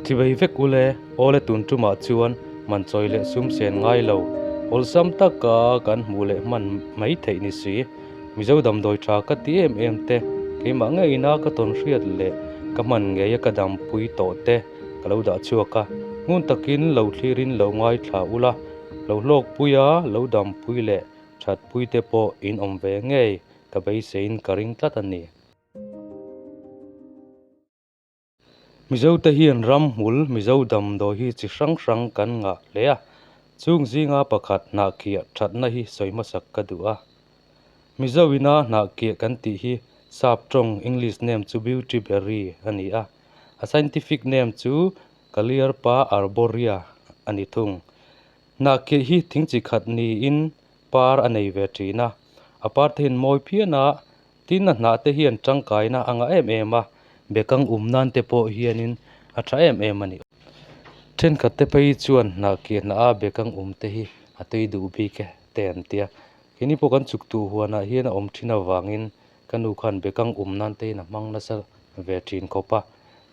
Chivei vek ule, awle tun tumah chuan man chawi leh sum sen ngai lo, awlsam taka kan hmuh leh hman mai theih ni si. Mizo damdawi tha ka ti em em te, keimah ngeina ka tawn hriat leh ka hman ngeia ka dampui tawh te ka lo dah chhuak a, ngun takin lo thlirin lo ngaithla ula, lo hlawkpui a, lo dampui leh thatpui te pawh in awm ve ngei ka beiseiin ka ring tlat a ni. Mizote hian ramhmul Mizo damdawi hi chi hrang hrang kan ngah hle a, chung zinga pakhat hnahkiah thatna hi sawi hmasak ka duh a. Mizo ina hnahkiah kan tih hi sap tawng English name chu beauty berry a ni a, a scientific name chu Callierpa arborea a ni thung. Hnahkiah hi thing chi khat niin par a nei ve thin a, a par te hian mawi phian a, Tin, a hnah te hian tangkaina a ngah em em a, bekang um nan te pawh hianin a tha em em a ni. Thenkhat te phei chuan hnah keh hnah a bekang um te hi a tui duh bik e te an tia. Keini pawh kan chuk tuh huanah hian a awm thin avangin ka nu khan bekang um nan te hian a hmang nasa ve thin khawp a,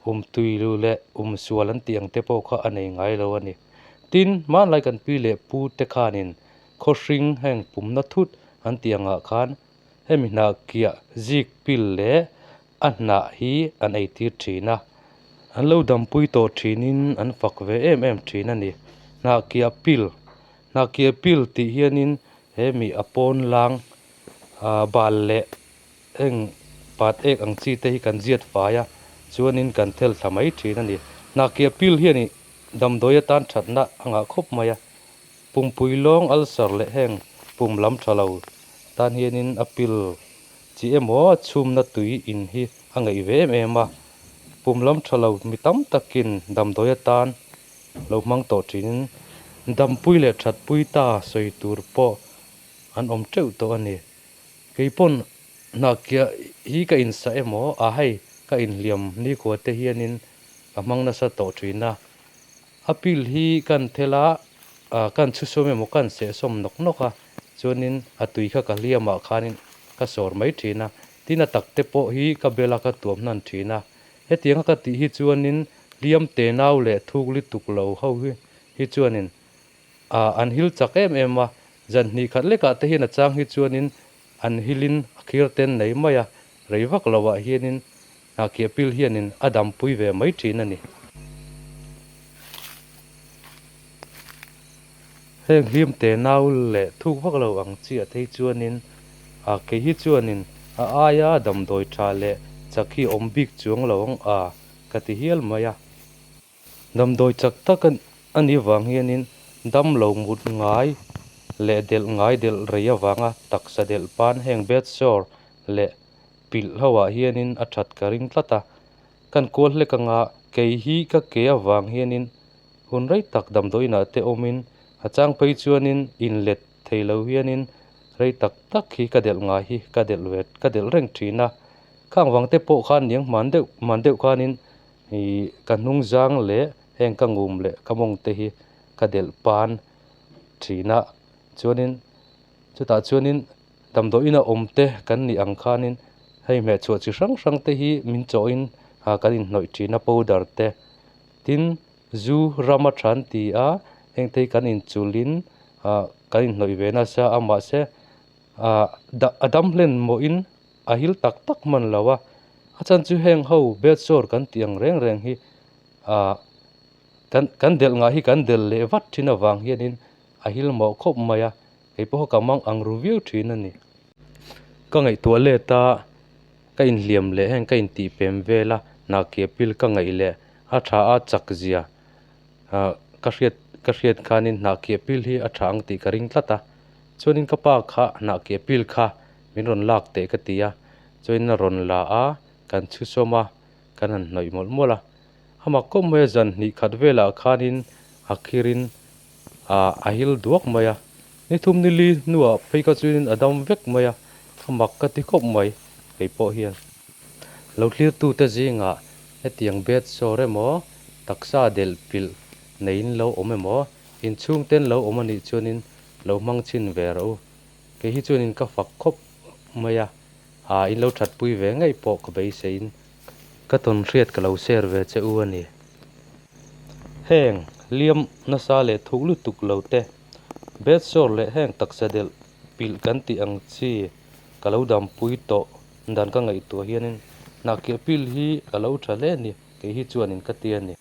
um tui lu leh um sual an tih ang te pawh kha a nei ngai lo a ni. Tin, hmanlai kan pi leh pu te khanin khawhring heng pumna thut an tih angah khan Hemi hnah kiah zik pil leh a hnah hi an ei tir thin a, an lo dampui tawh thinin an fak ve em em thin a ni. Hnah kiah pil, Hnah kiah pil tih hianin hemi a pawn lang ah bal leh heng pat ek ang chi te hi kan ziat fai a, chuanin kan thel thla mai thin a ni. Hnah kiah pil hian ih damdawi atan thatna a ngah khawp mai a. Pumpui lawng ulcer leh heng pum lam tha lo tan hianin a pil chi emaw a chhumna tui in hi a ngeih ve em em a, pum lam tha lo mi tam takin damdawi atan lo hmang tawh thinin dampui leh thatpui ta sawi tur pawh an awm teuh tawh a ni. Keipawn hnahkiah hi ka insa emaw a hei ka inhliam nikhua te hianin ka hmang nasa tawh thin a. A pil hi kan thel a, kan chhusawm emaw kan sehsawm nawk nawk a, chuanin a tui kha ka hliamah khanin ka sawr mai thin a, tin a tak te pawh hi ka bel a ka tuam hnan thin a. Hetianga ka tih hi chuanin hliam te nau leh thuk lutuk lo ho hi hi chuanin an hil chak em em a, zan hnih khat lekah te hian a chang hi chuanin an hilin a khir ten nei mai a, rei vak lovah hianin Hnahkiah pil hianin a dampui ve mai thin a ni. Heng hlim te nau leh thuk vak lo ang chiah thei chuanin a kei hi chuanin a aia damdawi tha leh chak hi awm bik chuang lo ang a ka ti hial mai a. Damdawi chak tak a nih vang hianin dam lo mut ngai leh delh ngai delh rei avanga taksa delh pan heng bed sore leh pilh ho ah hianin a that ka ring tlat a. Kan kual hlek anga kei hi ka ke avang hianin hun rei tak damdawi inah te awmin a chang phei chuanin inlet thei lo hianin rei tak tak hi ka delh ngai hi ka delh ve ka delh reng thin a. Khang vang te pawh khan niang hman deuh hman deuh khanin Ih ka hnung zang leh heng ka ngum leh ka mawng te hi ka delh pan thin a, chuanin chutah chuanin damdawiin a awm te kan nih ang khanin hei hmehchhuah chi hrang hrang te hi min chawhin ah kan inhnawih thin a powder te, tin zu ram a than ti a heng te hi kan inchulhin ah kan inhnawih ve nasa a mahse ah a dam hlen mawhin a hil tak tak hman lo a, a chhan chu heng ho bed sore kan tih ang reng reng hi ah kan kan delh ngah hi kan delh leh vat thin avang hianin a hil mawh khawp mai a, kei pawh ka mang ang ru viau thin a ni. Ka ngaihtuah let a, ka inhliam leh heng ka intih pem vel a, hnahkiah pil ka ngaih leh a tha a chak zia ah ka hriat ka hriat khanin hnahkiah pil hi a tha ang tih ka ring tlat a, chuanin ka pa kha hnahkiah pil kha Min rawn lak teh ka ti a, chuanin a rawn la a, kan chhusawm a, kan han hnawih mawlh mawlh a. Amah kawp mai a zan hnih khat velah khanin a khirin ah a hil duak mai a, ni thum ni li hnuah phei kha chuanin a dam vek mai a, a mak ka ti khawp mai kei pawh hian. Lo thlirtute zingah hetiang bed sawr emaw, taksa delh pilh neiin lo awm emaw, inchhungten lo awm anih chuanin lo hmang chhin ve rawh u. Kei hi chuanin ka fak khawp mai a, aa in lo thatpui ve ngei pawh ka beiseiin ka tawn hriat ka lo share ve che u a ni. Heng hliam nasa leh thuk lutuk lo te, bed sore leh heng taksa delh pilh kan tih ang chi ka lo dampui tawh dan ka ngaihtuah hianin hnahkiah pil hi a lo tha hle a ni, kei hi chuanin ka ti a ni.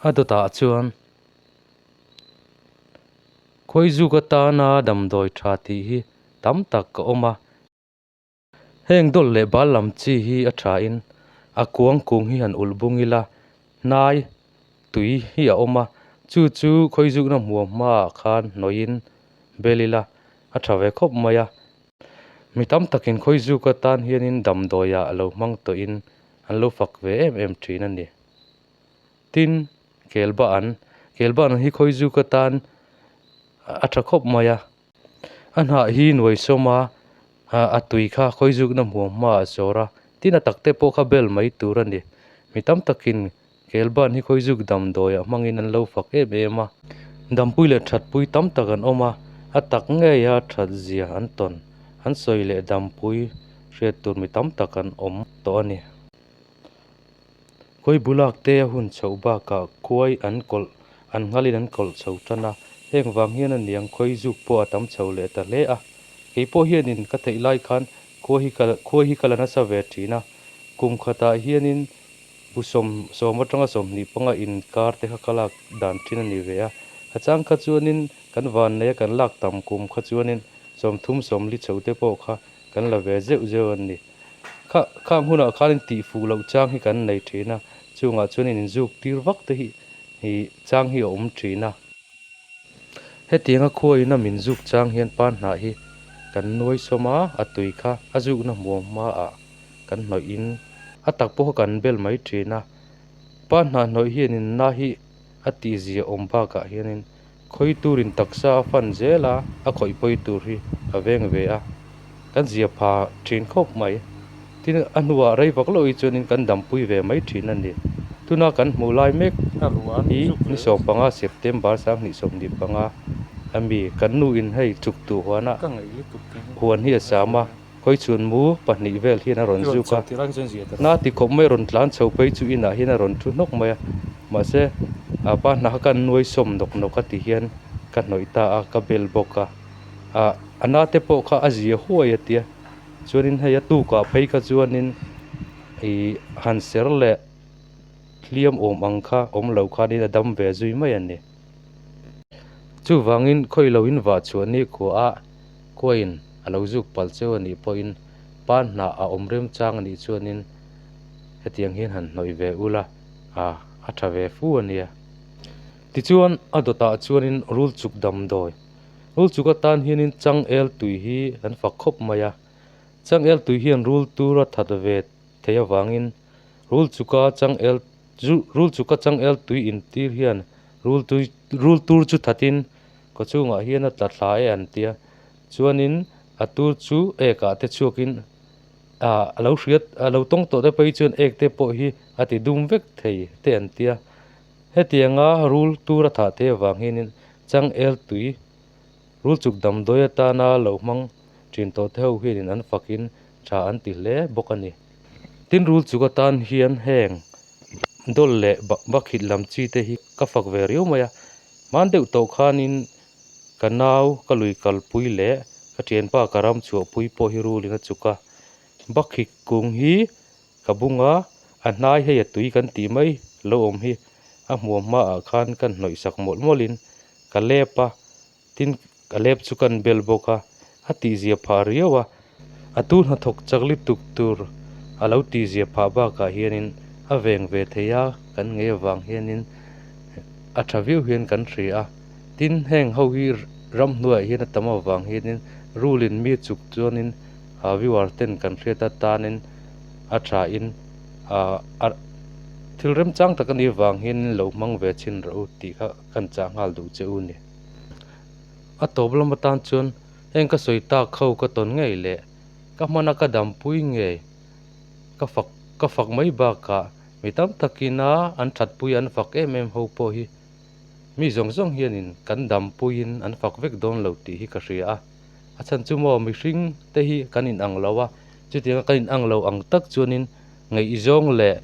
A dawtah chuan Khawizuka atana damdawi tha tih hi tam tak a awm a. Heng dawlh leh bal lam chi hi a thain a kuang kung hi han ulh bung ila, hnai tui hi a awm a, chu chu khawizukna hmuam hmaah khan hnawihin bel ila a tha ve khawp mai a. Mi tam takin khawizuk atan hianin damdawiah lo hmang tawhin an lo fak ve em em thin a ni. Tin, kelba an, kelba an hi khawizuk atan a tha khawp mai a. A hnah hi nuai sawm a, a tui kha khawizukna hmuam hmaah a zawr a, tin a tak te pawh kha bel mai tur a ni. Mi tam takin kelban hi khawizuk damdawiah hmangin an lo fak em em a. Dampui leh thatpui tam tak an awm a, a tak ngeia that zia an tawn, an sawi leh dampui hriat tur mi tam tak an awm tawh a ni. Khawi bulak te a hun chhoh bakah khuai an kawlh an nghalin an kawlh chho tan a, heng vang hian a niang khawi zuk pawh a tam chho leh ta hle a. Kei pawh hianin ka theih lai khan khuai hi ka khuai hi ka la nasa ve thin a, kum khatah hianin bu sawm sawm atanga sawmhnih panga inkar te kha ka lak dan thin a ni ve a. A chang kha chuanin kan van neia kan lak tam kum kha chuanin sawmthum sawmli chho te pawh kha kan la ve zeuh zeuh a ni. Kha khang hunah khanin tih fuh loh chang hi kan nei thin a, chungah chuanin inzuk tir vak te hi ih chang hi a awm thin a. Hetianga khuain a min zuk chang hian pa hnah hi kan nuai sawm a, a tui kha a zukna hmuam hmaah kan hnawih in a tak pawh kha kan bel mai thin a. Pa hnah hnawih hianin na hi a tihzia awm bakah hianin Khawi turin taksa a fan zel a, a khawih pawi tur hi a veng ve a, kan zia pha thin khawp mai. Tin, a hnuah rei vak loh hi chuanin kan dampui ve mai thin a ni. Tuna kan hmuh lai mek hi ni 15 September 2025 a mi kan nu in hei chuk tu huana huan hi a sam a, khawi chhun mu pahnih vel hian a rawn zuk a, na ti khawp mai rawn tlan chho phei chu inah hian a rawn thu hnawk mai a, mahse a pa hnah kha ka nuai sawm nawk nawk a ti hian ka hnawih ta a, ka bel bawk a, ah a na te pawh kha a zia huai a tia, chuanin hei a tukah phei kha chuanin ih han ser leh hliam awm ang kha awm lo khanin a dam ve zui mai a ni. Chuvangin khawi lo in vah chhuah ni khuaah khuain a lo zuk palh cheu a nih pawhin pa hnah a awm remchang a nih chuanin hetiang hian han hnawih ve ula a a tha ve fu a nia. Tichuan a dawtah chuanin rul chuk damdawi rul chuk atan hianin changel tui hi an fak khawp mai a, changel tui hian rul tur a that ve theih avangin rul chuka changel Rul chu ka changel tui intir hian rul tui rul tur chu thatin kaw chungah hian a tla thla e an tia chuanin a tur chu ek ah te chhuakin ah a lo hriat a lo tawng tawh te phei chuan ek te pawh hi a ti dum vek thei te an tia hetianga rul tur a thah theih avang hianin changel tui rul chuk damdawi atana lo hmang thin tawh te ho hianin an fakin tha an ti hle bawk a ni. Tin rul chuk atan hian heng dawl leh bakhit lam chi te hi ka fak ve riau mai a, hman deuh tawh khanin ka nau ka lui kalpui leh ka thianpa ka ram chhuahpui pawh hi rulin a chuk a, bakhit kung hi ka bung a, a hnai hei a tui kan tih mai lo awm hi a hmuam hmaah khan ka hnawih sak mawlh mawlhin ka lep a. Tin, a lep chu kan bel bawk a, a tihzia phah riau a. A tu hnathawk chak lutuk tur a lo tihzia phah bakah hianin a veng ve thei a, kan ngei avang hianin a tha viau hian kan hria a. Tin, heng ho hi ramhnuaiah hian a tam avang hianin rulin mi chuk chuanin viewer ten kan hriat atanin a thain a thil remchang tak a nih avang hianin lo hmang ve chhin rawh u tih kha kan chah nghal duh che u ni. A tawp lam atan chuan heng ka sawi tak ho ka tawn ngei leh ka hmana ka dampui ngei ka fak ka fak mai bakah mi tam takina an thatpui an fak em em ho pawh hi mi zawng zawng hianin kan dampuiin an fak vek dawn lo tih hi ka hria a. A chhan chu maw mihring te hi kan inang lo a, chutianga kan inang lo ang tak chuanin ngaihzawng leh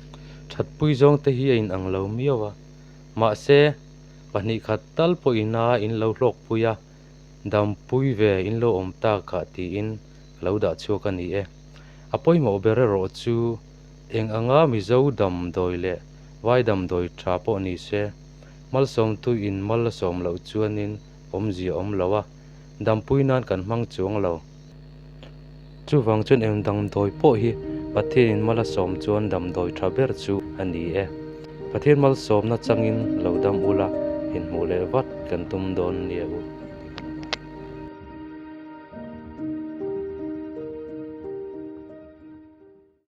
Thatpui zawng te hi a inang lo miau a. Mahse, pahnihkhat tal pawhina in lo hlawkpui a, dampui ve in lo awm takah tiin ka lo dah chhuak a ni e. A pawimawh ber erawh chu eng anga Mizo damdawi leh Vai damdawi tha pawh ni se, malsawmtu in mal a sawm loh chuanin awmzia awm lo a, dampui nan kan hmang chuang lo. Chuvang chuan eng damdawi pawh hi Pathianin mal a sawm chuan damdawi tha ber chu a ni e. Pathian malsawmna changin lo dam ula, inhmuh leh vat kan tum dawn nia u.